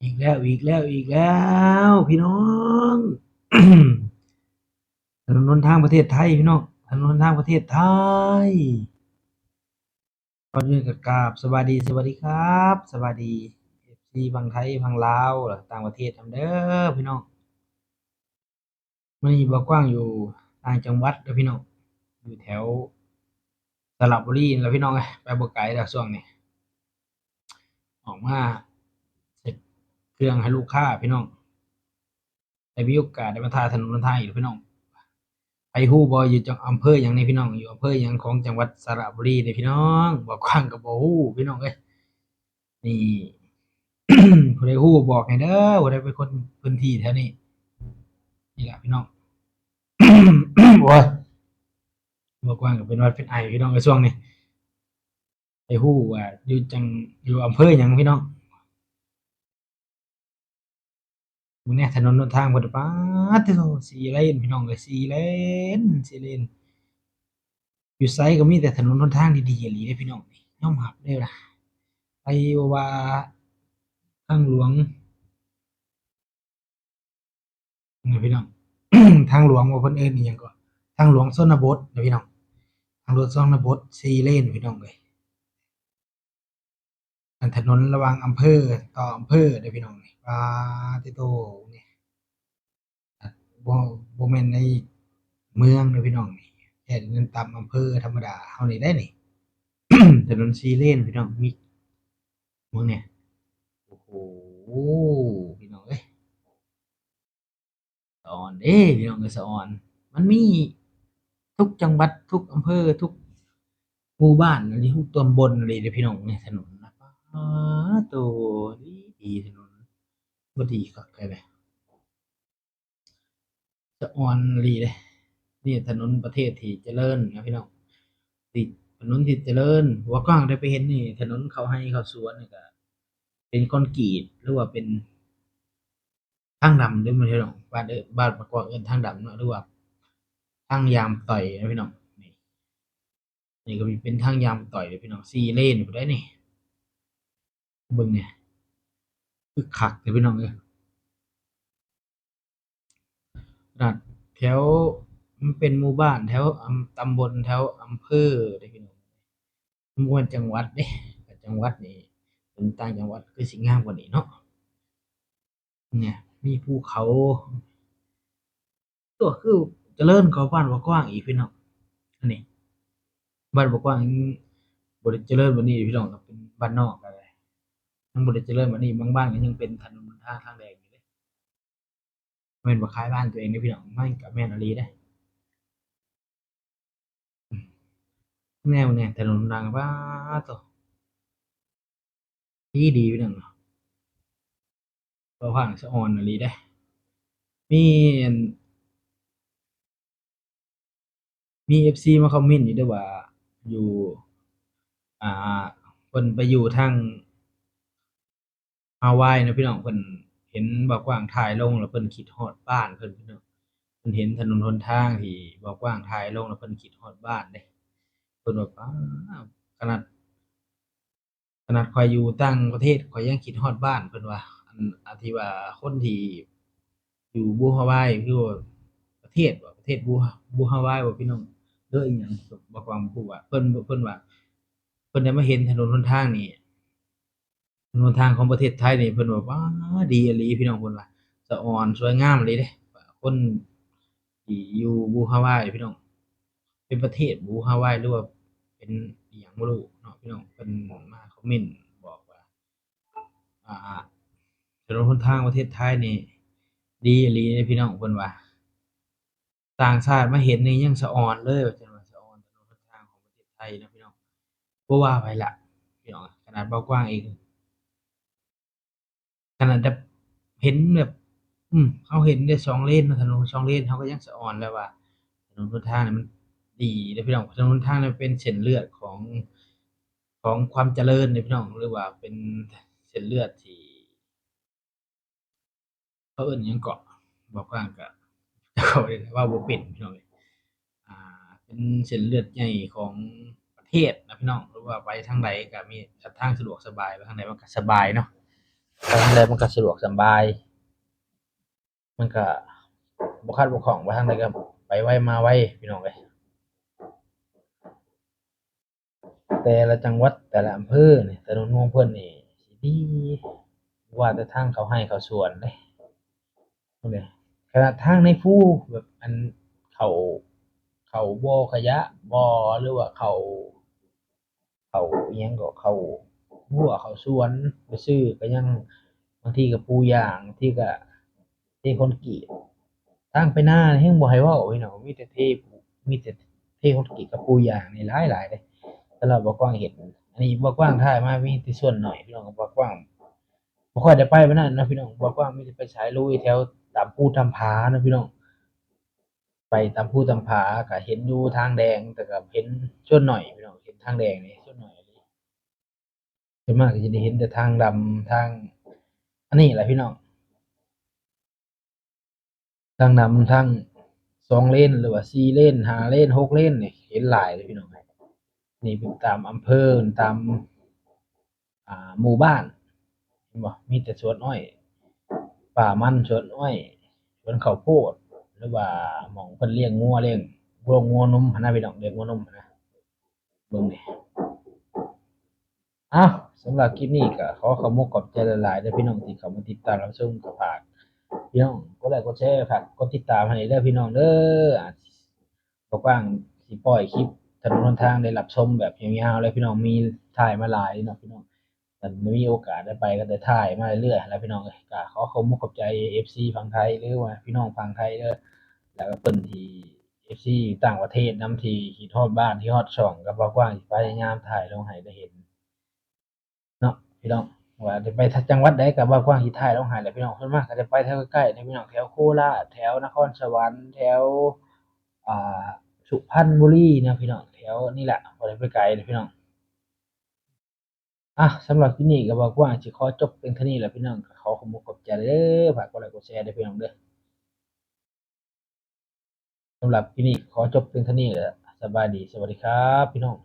ອີກແລ້ວ ອີກແລ້ວ ອີກແລ້ວ ພີ່ນ້ອງ ຖະໜົນຫົນທາງປະເທດໄທ ພີ່ນ້ອງ ຖະໜົນຫົນທາງປະເທດໄທ. ກ່ອນອື່ນກໍກາບສະບາຍດີ ສະຫວັດດີຄັບ ສະບາຍດີ ເອັຟຊີ ຝັ່ງໄທ ຝັ່ງລາວ ແລະ ຕ່າງປະເທດນຳເດີ ພີ່ນ້ອງ. ມື້ນີ້ບ່າວກວ້າງຢູ່ຕ່າງຈັງຫວັດເດີພີ່ນ້ອງ ຢູ່ແຖວສະລະບູລີນີ້ລະພີ່ນ້ອງເອີຍ ໄປບໍ່ໄກດອກຊ່ວງນີ້ ອອກມາເຊັກເຄື່ອງໃຫ້ລູກຄ້າພີ່ນ້ອງ ໄດ້ມີໂອກາດໄດ້ມາຖ່າຍຖະໜົນຫົນທາງອີກພີ່ນ້ອງ. ໃຜຮູ້ບໍ່ ຢູ່ຈັງ ອຳເພີຫຍັງນີ້ພີ່ນ້ອງ ຢູ່ອຳເພີຫຍັງຂອງຈັງຫວັດສະລະບູລີນີ້ພີ່ນ້ອງ ບ່າວກວ້າງກໍບໍ່ຮູ້ພີ່ນ້ອງເອີຍ. ນີ້ ຜູ້ໃດຮູ້ບອກແດ່ເດີ ຜູ້ໃດເປັນຄົນພື້ນທີ່ແຖວນີ້ ນີ້ລະພີ່ນ້ອງ. ໂອ້ຍ ບ່າວກວ້າງກໍເປັນຫວັດເປັນໄອພີ່ນ້ອງເອີຍຊ່ວງນີ້ ໄປຮູ້ວ່າຢູ່ຈັງ ຢູ່ອຳເພີຫຍັງພີ່ນ້ອງ. ເບິ່ງແດ່ ຖະໜົນຫົນທາງເພິ່ນ ປາດໂທ້ ສີ່ເລນພີ່ນ້ອງເອີຍ ສີ່ເລນ ສີ່ເລນ ຢູ່ໃສກໍມີແຕ່ຖະໜົນຫົນທາງດີໆອີ່ຫຼີເດ້ພີ່ນ້ອງ ຍອມຮັບເລີຍລະ ໄປບໍ່ວ່າທາງຫຼວງ ນີ້ພີ່ນ້ອງ ທາງຫຼວງບໍ່ ເພິ່ນເອີ້ນອີ່ຫຍັງເກາະ ທາງຫຼວງຊົນນະບົດນະພີ່ນ້ອງ ທາງຫຼວງຊົນນະບົດ ສີ່ເລນພີ່ນ້ອງເອີຍ. ອັນຖະໜົນລະຫວ່າງອຳເພີຕໍ່ອຳເພີເດີພີ່ນ້ອງ ປາດໂທ້ ນີ້ ບໍ່ ບໍ່ແມ່ນໃນເມືອງເດີພີ່ນ້ອງ ນີ້ແຄ່ເດີນຕາມອຳເພີທຳມະດາເຮົານີ້ໄດ໋ນີ້ ຖະໜົນສີ່ເລນພີ່ນ້ອງ ມີ ເບິ່ງແດ່ ໂອ້ໂຫ ພີ່ນ້ອງເອີຍ ສະອອນເດ້ພີ່ນ້ອງເອີຍ ສະອອນ ມັນມີທຸກຈັງຫວັດ ທຸກອຳເພີ ທຸກໝູ່ບ້ານ ອັນນີ້ ທຸກຕຳບົນເລີຍເດ້ພີ່ນ້ອງ ໃນຖະໜົນນະ ປາດໂທ້ ດີໆ ຖະໜົນ ບໍ່ດີຄັກແທ້ເດ ສະອອນອີ່ຫຼີເດ້. ນີ້ຖະໜົນປະເທດທີ່ຈະເລີນນະພີ່ນ້ອງ ທີ່ ຖະໜົນທີ່ຈະເລີນ ບ່າວກວ້າງໄດ້ໄປເຫັນນີ້ ຖະໜົນເຂົ້າໄຮ່ເຂົ້າສວນນີ້ກະເປັນຄອນກຣີດ ຫຼືວ່າເປັນ ທາງດຳເດ້ ບໍ່ແມ່ນດອກ ບ້ານເອີ້ນ ບ້ານປາກກວ້າງເອີ້ນທາງດຳເນາະ ຫຼືວ່າທາງຢາງຕ່ອຍເນາະພີ່ນ້ອງ. ນີ້ ນີ້ກໍມີເປັນທາງຢາງຕ່ອຍເດ້ພີ່ນ້ອງ ສີ່ເລນພຸ້ນໃດ໋ນີ້ ເບິ່ງແດ່ ຄຶກຄັກເດ້ພີ່ນ້ອງເອີຍ. ຂະໜາດແຖວ ມັນເປັນໝູ່ບ້ານແຖວ ອຳ ຕຳບົນແຖວອຳເພີເດ້ພີ່ນ້ອງ ມັນບໍ່ແມ່ນຈັງຫວັດເດ້ ຄັນຈັງຫວັດນີ້ ເປັນຕ່າງຈັງຫວັດຄືຊິງາມກວ່ານີ້ເນາະ. ນີ້ ມີພູເຂົາ ໂອ້ ຄືຈະເລີນກວ່າບ້ານບໍ່ກວ້າງອີກພີ່ນ້ອງ. ອັນນີ້ ບ້ານບໍ່ກວ້າງຍັງບໍ່ໄດ້ຈະເລີນປານນີ້ພີ່ນ້ອງ ເປັນບ້ານນອກກໍໄດ້ ຍັງບໍ່ໄດ້ຈະເລີນປານນີ້ ບາງບ້ານກໍຍັງເປັນຖະໜົນຫົນທາງທາງແດງຢູ່ເດ້. ແມ່ນບໍ່ຂາຍບ້ານຕົວເອງເດ້ພີ່ນ້ອງ ມັນກໍແມ່ນອີ່ຫຼີເດ້. ແນວນີ້ຖະໜົນດັງ ປາດໂທ້ ດີໆ ພີ່ນ້ອງ ເວົ້າຜ່ານສະອອນອີ່ຫຼີເດ້. ມີອັນ ມີເອັຟຊີມາຄອມເມັນຢູ່ເດ້ວ່າ ຢູ່ ອ່າ ເພິ່ນໄປຢູ່ທາງ ຮາວາຍເນາະພີ່ນ້ອງ ເພິ່ນເຫັນບ່າວກວ້າງຖ່າຍລົງແລ້ວເພິ່ນຄິດຮອດບ້ານເພິ່ນພີ່ນ້ອງ ເພິ່ນເຫັນຖະໜົນຫົນທາງທີ່ບ່າວກວ້າງຖ່າຍລົງແລ້ວເພິ່ນຄິດຮອດບ້ານເດ້. ເພິ່ນວ່າ ປ້າ ຂະໜາດ ຂະໜາດຂ້ອຍຢູ່ຕ່າງປະເທດຂ້ອຍຍັງຄິດຮອດບ້ານ ເພິ່ນວ່າ ອັນ ອັນທີ່ວ່າຄົນທີ່ຢູ່ບູຮາວາຍ ຄືວ່າປະເທດບໍ ປະເທດບູ ບູຮາວາຍບໍພີ່ນ້ອງ ຫຼືອີ່ຫຍັງ ບໍ່ ບໍ່ຮູ້ວ່າ ເພິ່ນ ເພິ່ນວ່າ ເພິ່ນໄດ້ມາເຫັນຖະໜົນຫົນທາງນີ້ ຖະໜົນຫົນທາງຂອງປະເທດໄທນີ້ ເພິ່ນວ່າ ປ້າ ດີອີ່ຫຼີພີ່ນ້ອງ ເພິ່ນວ່າ ສະອອນສວຍງາມອີ່ຫຼີເດ້. ຄົນທີ່ຢູ່ບູຮາວາຍພີ່ນ້ອງ ເປັນປະເທດບູຮາວາຍ ຫຼືວ່າເປັນອີ່ຫຍັງບໍ່ຮູ້ເນາະພີ່ນ້ອງ ເພິ່ນມາຄອມເມັນບອກວ່າ ອ່າ ຖະໜົນຫົນທາງປະເທດໄທນີ້ດີອີ່ຫຼີເດ້ພີ່ນ້ອງ ເພິ່ນວ່າ ຕ່າງຊາດມາເຫັນນີ້ຍັງສະອອນເລີຍ ວ່າຊັ້ນວ່າ ສະອອນຖະໜົນຫົນທາງຂອງປະເທດໄທເນາະພີ່ນ້ອງ. ບໍ່ວ່າໃຜລະພີ່ນ້ອງ ຂະໜາດເບົາກວ້າງເອງ ຂະໜາດແບບເຫັນແບບ ອືມ ເຮົາເຫັນໄດ້ສອງເລນເນາະ ຖະໜົນສອງເລນ ເຮົາກໍຍັງສະອອນແລ້ວວ່າ ຖະໜົນຫົນທາງນີ້ມັນດີເດ້ພີ່ນ້ອງ. ຖະໜົນຫົນທາງນີ້ເປັນເສັ້ນເລືອດຂອງ ຂອງຄວາມຈະເລີນເດ້ພີ່ນ້ອງ ຫຼືວ່າເປັນເສັ້ນເລືອດທີ່ ເຂົາເອີ້ນຫຍັງເກາະ ບອກກວ້າງກະ ເຂົາເວົ້າບໍ່ເປັນພີ່ນ້ອງເອີຍ. ອ່າ ເປັນເສັ້ນເລືອດໃຫຍ່ຂອງປະເທດນະພີ່ນ້ອງ ຫຼືວ່າໄປທາງໃດກະມີທາງສະດວກສະບາຍ ໄປທາງໃດມັນກະສະບາຍເນາະ. ໄປທາງໃດມັນກໍສະດວກສະບາຍ ມັນກໍບໍ່ຂັດບໍ່ຂ້ອງ ໄປທາງໃດກໍໄປໄວມາໄວ ພີ່ນ້ອງເອີຍ. ແຕ່ລະຈັງຫວັດ ແຕ່ລະອຳເພີນີ້ ຖະໜົນຂອງເພິ່ນນີ້ຊິດີ ວ່າແຕ່ທາງເຂົ້າໄຮ່ເຂົ້າສວນເດ້ ຂະໜາດທາງໃນພູ ແບບອັນເຂົ້າ ເຂົ້າບໍ່ຂະຫຍະບໍ່ ຫຼືວ່າເຂົ້າ ເຂົ້າອີ່ຫຍັງກໍ ເຂົ້າຮົ້ວເຂົ້າສວນ ໄປຊື້ກໍຍັງ ບາງທີກໍປູຢາງ ບາງທີກໍເທຄອນກຣີດ ທາງໄປນາແຮ່ງບໍ່ໃຫ້ເວົ້າ ພີ່ນ້ອງ ມີແຕ່ເທ ມີແຕ່ເທຄອນກຣີດກັບປູຢາງນີ້ຫຼາຍໆເດ້ ສຳລັບບ່າວກວ້າງເຫັນ. ອັນນີ້ບ່າວກວ້າງຖ່າຍມາມີແຕ່ສ່ວນໜ້ອຍ ພີ່ນ້ອງ ບ່າວກວ້າງບໍ່ຄ່ອຍໄດ້ໄປປານນັ້ນເນາະ ພີ່ນ້ອງ. ບ່າວກວ້າງມີແຕ່ໄປສາຍລຸຍແຖວຕາມພູຕາມຜາເນາະ ພີ່ນ້ອງ ໄປຕາມພູຕາມຜາກໍເຫັນຢູ່ທາງແດງ ແຕ່ກໍເຫັນສ່ວນໜ້ອຍ ພີ່ນ້ອງ ເຫັນທາງແດງນີ້ສ່ວນໜ້ອຍອີ່ຫຼີ. ສ່ວນມາກກໍຈະໄດ້ເຫັນແຕ່ທາງດຳ ທາງ ອັນນີ້ແຫຼະ ພີ່ນ້ອງ ທາງດຳ ທາງສອງເລນ ຫຼືວ່າສີ່ເລນ ຫ້າເລນ ຫົກເລນນີ້ເຫັນຫຼາຍເດ້ ພີ່ນ້ອງ. ນີ້ເປັນຕາມອຳເພີ ຕາມ ອ່າ ໝູ່ບ້ານ ເຫັນບໍ່ ມີແຕ່ສວນອ້ອຍ ປ່າມັນ ສວນອ້ອຍ ສວນເຂົ້າໂພດ ຫຼືວ່າໝ່ອງເພິ່ນລ້ຽງງົວ ລ້ຽງ ລ້ຽງງົວນົມຫັ້ນນະ ພີ່ນ້ອງ ລ້ຽງງົວນົມຫັ້ນນະ. ເບິ່ງນີ້ ເອົ້າ ສຳລັບຄລິບນີ້ກໍຂໍຂອບອົກຂອບໃຈຫຼາຍໆເດີພີ່ນ້ອງ ທີ່ເຂົ້າມາຕິດຕາມຮັບຊົມ. ກໍຝາກພີ່ນ້ອງກົດໄລກົດແຊ ຝາກກົດຕິດຕາມໃຫ້ເດີພີ່ນ້ອງເດີ. ອາ ບໍ່ກວ້າງຊິປ່ອຍຄລິບຖະໜົນຫົນທາງໄດ້ຮັບຊົມແບບຍາວໆເລີຍພີ່ນ້ອງ ມີຖ່າຍມາຫຼາຍເນາະພີ່ນ້ອງ. ຄັນມີໂອກາດໄດ້ໄປກໍໄດ້ຖ່າຍມາເລື້ອຍໆແຫຼະພີ່ນ້ອງເອີຍ. ກໍຂໍຂອບອົກຂອບໃຈເອັຟຊີຝັ່ງໄທ ຫຼືວ່າພີ່ນ້ອງຝັ່ງໄທເດີ ແລ້ວກໍເພິ່ນທີ່ ເອັຟຊີຕ່າງປະເທດນຳ ທີ່ຄິດຮອດບ້ານ ຄິດຮອດຊ່ອງ ກໍບ່າວກວ້າງຊິພະຍາຍາມຖ່າຍລົງໃຫ້ໄດ້ເຫັນເນາະພີ່ນ້ອງ. ວ່າຈະໄປຈັງຫວັດໃດກໍບ່າວກວ້າງຊິຖ່າຍລົງໃຫ້ແຫຼະພີ່ນ້ອງ. ສ່ວນມາກກໍຈະໄປແຖວໃກ້ໆເນາະພີ່ນ້ອງ ແຖວໂຄລາດ ແຖວນະຄອນສະຫວັນ ແຖວ ອ່າ ສຸພັນບູລີເນາະພີ່ນ້ອງ ແຖວນີ້ແຫຼະ ບໍ່ໄດ້ໄປໄກເດ້ພີ່ນ້ອງ. ອ່ະ ສຳລັບຄລິບນີ້ກໍບ່າວກວ້າງຊິຂໍຈົບພຽງເທົ່ານີ້ແຫຼະພີ່ນ້ອງ. ກໍຂໍຂອບອົກຂອບໃຈເດີ ຝາກກົດໄລກົດແຊເດີພີ່ນ້ອງເດີ. ສຳລັບຄລິບນີ້ຂໍຈົບພຽງເທົ່ານີ້ແຫຼະ. ສະບາຍດີ ສະຫວັດດີຄັບພີ່ນ້ອງ.